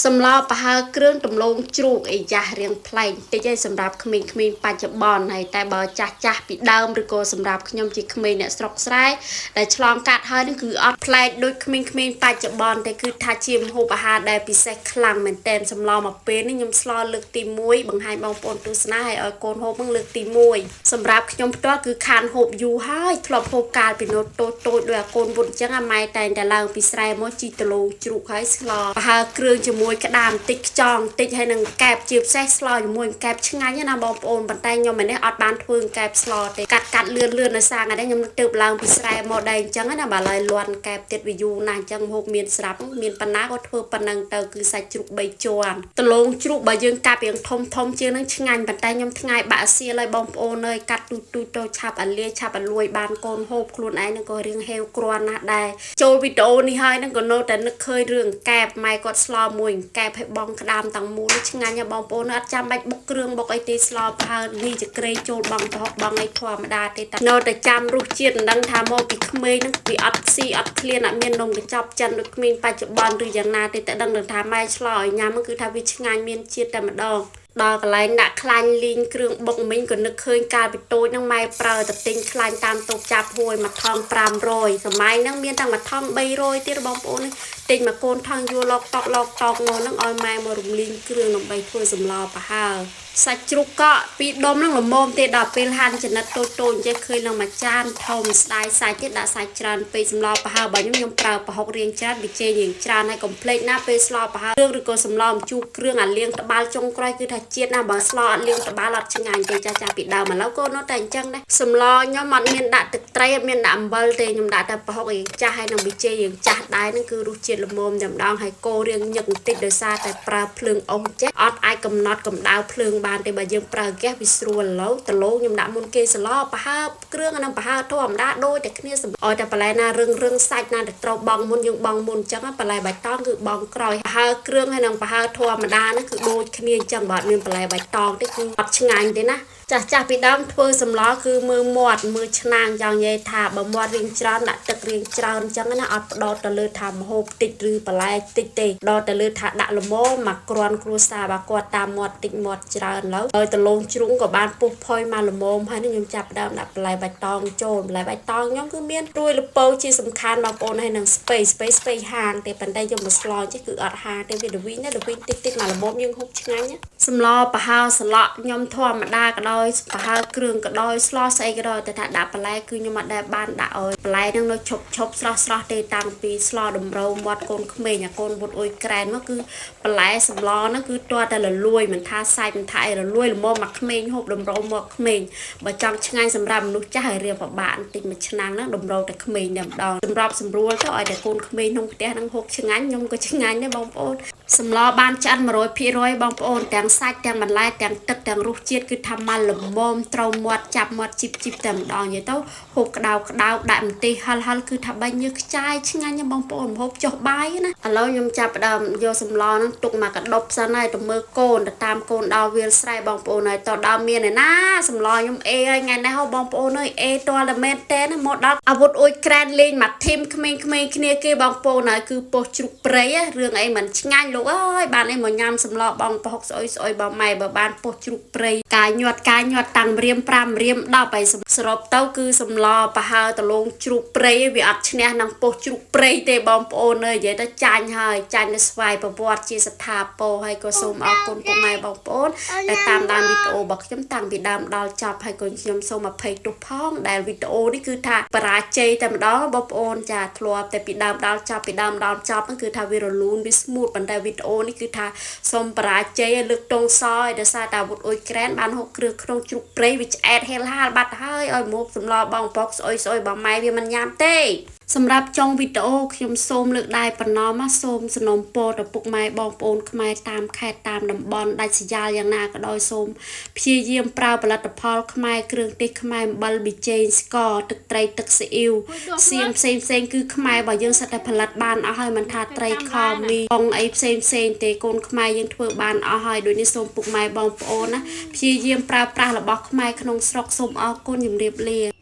សម្លប្រហើរគ្រឿងដំឡូងជ្រូកអីយ៉ាស់រៀងប្លែកតិចឯងសម្រាប់ក្មេងៗបច្ចុប្បន្នហើយតែបើចាស់ចាស់ពីដើមឬក៏សម្រាប់ខ្ញុំជាក្មេងអ្នកស្រុកស្រែដែលឆ្លងកាត់ហើយនឹងគឺអត់ប្លែកដូចក្មេងៗបច្ចុប្បន្នតែគឺថាជាម្ហូបអាហារដែលពិសេសខ្លាំងមែនទែនសម្លមកពេលនេះខ្ញុំស្លលើកទី1បង្ហាញបងប្អូនទស្សនាហើយឲ្យកូនហូបនឹងលើកទី1សម្រាប់ខ្ញុំផ្ទាល់គឺខានហូបយូរហើយធ្លាប់ហូបកាលពីនៅតូចតូចដោយអាកូនវុតអញ្ចឹងអាម៉ែតែងតែឡើងពីស្រែមកជីដលងជ្រូកហើយស្លប្រហើរគ្រឿងជាមួយក្តាមតិចខ្ចងតិចហើយនឹងកែបជាពិសេសស្លជាមួយកែបឆ្ងាញ់ណាបងប្អូនប៉ុន្តែខ្ញុំម្នេះអត់បានធ្វើកែបស្លទេកាត់កាត់លឿនលឿននៅសាងហ្នឹងខ្ញុំទៅឡើងពីស្រែមកដែរអញ្ចឹងណាបើឡើយលាន់កែបទៀតវាយូរណាស់អញ្ចឹងហូបមានស្រាប់មានប៉ុណ្ណាក៏ធ្វើប៉ុណ្ណឹងទៅគឺសាច់ជ្រូក3ជាន់ដលងជ្រូកបើយើងកាប់រៀងធំធំជាងហ្នឹងឆ្ងាញ់ប៉ុន្តែខ្ញុំថ្ងៃបាក់សៀលឲ្យបងប្អូនអើយកាត់ទូទូទៅឆាប់អាលាឆាប់អាលួយបានកូនហូបខ្លួនឯងនឹងក៏រៀងហេវគ្រាន់ណាស់ដែរចូលវីដេអូនេះហើយនឹងក៏នៅតែនឹកឃើញរឿងកែបម៉ែគាត់ស្លមួយកែបឲ្យបងក្តាមតាំងមូលឆ្ងាញ់ហ៎បងប្អូនអត់ចាំបាច់បុកគ្រឿងបុកអីទេស្លប្រហើរនេះចក្រេចូលបងប្រហុកបងអីធម្មតាទេតែនៅតែចាំរសជាតិមិនដឹងថាមកពីក្មេងហ្នឹងវាអត់ស៊ីអត់ឃ្លានអត់មាននំកញ្ចប់ចិនដូចក្មេងបច្ចុប្បន្នឬយ៉ាងណាទេតែដឹងថាម៉ែឆ្លោឲ្យញ៉ាំគឺថាវាឆ្ងាញ់មានជាតិតែម្ដងដល់កន្លែងដាក់ខ្លាញ់លីងគ្រឿងបុកមិញក៏នឹកឃើញកាលពីតូចហ្នឹងម៉ែប្រើតែទិញខ្លាញ់តាមតូបចាប់ហួយមួយថង500សម័យហ្នឹងមានតាំងមួយថង300ទៀតបងប្អូនទិញមកកូនថងយួរលោកតកលោកតកមកហ្នឹងឲ្យម៉ែមករំលីងគ្រឿងដើម្បីធ្វើសម្លប្រហើរសាច់ជ្រូកកក់ពីរដុំហ្នឹងល្មមទេដល់ពេលហាន់ចំណិតតូចតូចអញ្ចេះឃើញឡើងមួយចានធំស្ដាយសាច់ទៀតដាក់សាច់ច្រើនពេកសម្លប្រហើរបើខ្ញុំខ្ញុំប្រើប្រហុករៀងច្រើនប៊ីចេងរៀងច្រើនហើយកុំភ្លេចណាពេលស្លប្រហើរគ្រឿងឬក៏សម្លម្ជូរគ្រឿងអាលាងត្បាល់ចុងក្រោយគឺថាជាតិណាបើស្លអត់លាងត្បាល់អត់ឆ្ងាញ់ទេចាស់ចាស់ពីដើមឥឡូវក៏នៅតែអញ្ចឹងដែរសម្លខ្ញុំអត់មានដាក់ទឹកត្រីអត់មានដាក់អំបិលទេខ្ញុំដាក់តែប្រហុករៀងចាស់ហើយនឹងប៊ីចេងរៀងចាស់ដែរហ្នឹងគឺរសជាតិល្មមតែម្ដងហើយកូររៀងញឹកបន្តិចដោយសារតែប្រើភ្លើងអុសចេះអត់អាចកំណត់កម្ដៅភ្លើងបានទេបើយើងប្រើហ្គាសវាស្រួលឥឡូវដលងខ្ញុំដាក់មុនគេស្លប្រហើរគ្រឿងអានឹងប្រហើរធម្មតាដូចតែគ្នាសម្ឲ្យតែបន្លែណារឹងរឹងសាច់ណាដែលត្រូវបង់មុនយើងបង់មុនអញ្ចឹងបន្លែបៃតងគឺបង់ក្រោយប្រហើរគ្រឿងហើយនឹងប្រហើរធម្មតាហ្នឹងគឺដូចគ្នាអញ្ចឹងបើអត់មានបន្លែបៃតងទេគឺអត់ឆ្ងាញ់ទេណាចាស់ចាស់ពីដើមធ្វើសម្លគឺមើលមាត់មើលឆ្នាំងចង់និយាយថាបើមាត់រៀងច្រើនដាក់ទឹករៀងច្រើនអញ្ចឹងណាអត់ផ្ដោតទៅលើថាម្ហូបតិចឬបន្លែតិចទេផ្ដោតទៅលើថាដាក់ល្មមមកគ្រាន់គ្រួសារបើគាត់តាមមាត់តិចមាត់ច្រើនឡើយហើយដលងជ្រុងក៏បានពុះផុយមកល្មមហើយនេះខ្ញុំចាប់ដើមដាក់បន្លែបៃតងចូលបន្លែបៃតងខ្ញុំគឺមានរួយលពៅជាសំខាន់បងប្អូនហើយនឹងស្ពៃស្ពៃស្ពៃហាងទេប៉ុន្តែយកមកស្លចេះគឺអត់ហាងទេវាដវីណាដវីតិចតិចមកល្មមយើងហូបឆ្ងាញ់សម្លប្រហើរស្លក់ខ្ញុំធម្មតាក៏ដោយប្រហើរគ្រឿងក៏ដោយស្លស្អីក៏ដោយតែថាដាក់បន្លែគឺខ្ញុំអត់ដែលបានដាក់ឲ្យបន្លែនឹងនៅឈប់ឈប់ស្រស់ស្រស់ទេតាំងពីស្លតម្រូវមាត់កូនក្មេងអាកូនវុតអ៊ុយក្រែនមកគឺបន្លែសម្លហ្នឹងគឺទាល់តែលលួយមិនថាសាច់មិនថាអីរលួយល្មមមកក្មេងហូបតម្រូវមកក្មេងបើចង់ឆ្ងាញ់សម្រាប់មនុស្សចាស់ឲ្យរៀបពិបាកបន្តិចមួយឆ្នាំហ្នឹងតម្រូវតែក្មេងតែម្ដងសម្រាប់សម្រួលទៅឲ្យតែកូនក្មេងក្នុងផ្ទះហ្នឹងហូបឆ្ងាញ់ខ្ញុំក៏ឆ្ងាញ់ដែរបងប្អូនសម្លបានឆ្អិន100%បងប្អូនទាំងសាច់ទាំងបន្លែទាំងទឹកទាំងរសជាតិគឺថាមកល្មមត្រូវមាត់ចាប់មាត់ជីបជីបតែម្ដងនិយាយទៅហូបក្តៅក្តៅដាក់ម្ទេសហិលហិលគឺថាបាញ់ញើសខ្ចាយឆ្ងាញ់ណាស់បងប្អូនហូបចុះបាយណាឥឡូវខ្ញុំចាប់ផ្ដើមយកសម្លហ្នឹងទុកមកកដប់សិនហើយទៅមើលកូនទៅតាមកូនដល់វាលស្រែបងប្អូនហើយតដល់មានឯណាសម្លខ្ញុំអេហើយថ្ងៃនេះហូបបងប្អូនអើយអេតតែមែនតើណាមកដល់អាវុធអ៊ុយក្រែនលេងមកធីមក្មេងៗគ្នាគេបងប្អូនហើយគឺពោះជ្រូកព្រៃរឿងអីមិនឆ្ងាញ់លោកអើយបានអីមកញ៉ាំសម្លបងប្រហុកស្អុយស្អុយបងម៉ែបើបានពោះជ្រូកព្រៃកាយញាត់កាយញាត់តាំងរៀម5រៀម10ហើយសរុបទៅគឺសម្លប្រហើរដលងជ្រូកព្រៃវាអត់ឈ្នះនឹងពោះជ្រូកព្រៃទេបងប្អូនអើយនិយាយទៅចាញ់ហើយចាញ់នៅស្វ័យប្រវត្តិជាស្ថាពរហើយក៏សូមអរគុណពុកម៉ែបងប្អូនដែលតាមដានវីដេអូរបស់ខ្ញុំតាំងពីដើមដល់ចប់ហើយក៏ខ្ញុំសូមអភ័យទោសផងដែលវីដេអូនេះគឺថាបរាជ័យតែម្ដងបងប្អូនចាធ្លាប់តែពីដើមដល់ចប់ពីដើមដល់ចប់ហ្នឹងគឺថាវារលូនវា smooth ប៉ុន្តែវីដេអូនេះគឺថាសូមបរាជ័យឲ្យលើកតងសឲ្យដោយសារតែអាវុធអ៊ុយក្រែនបានហូបគ្រឿងក្នុងជ្រូកព្រៃវាឆ្អែតហេលហាលបាត់ហើយឲ្យមកសម្លបងប្រុកស្អុយស្អុយបងម៉ែវាមិនញ៉ាំទេសម្រាប់ចុងវីដេអូខ្ញុំសូមលើកដៃប្រណម្យសូមសំណូមពរដល់ពុកម៉ែបងប្អូនខ្មែរតាមខេត្តតាមតំបន់ដាច់ស្រយាលយ៉ាងណាក៏ដោយសូមព្យាយាមប្រើផលិតផលខ្មែរគ្រឿងទេសខ្មែរអំបិលប៊ីចេងស្ករទឹកត្រីទឹកស៊ីអ៊ីវសៀងផ្សេងផ្សេងគឺខ្មែរបើយើងសិតតែផលិតបានអស់ហើយមិនថាត្រីខមីបងអីផ្សេងផ្សេងទេកូនខ្មែរយើងធ្វើបានអស់ហើយដូចនេះសូមពុកម៉ែបងប្អូនណាព្យាយាមប្រើប្រាស់របស់ខ្មែរក្នុងស្រុកសូមអរគុណជម្រាបលា។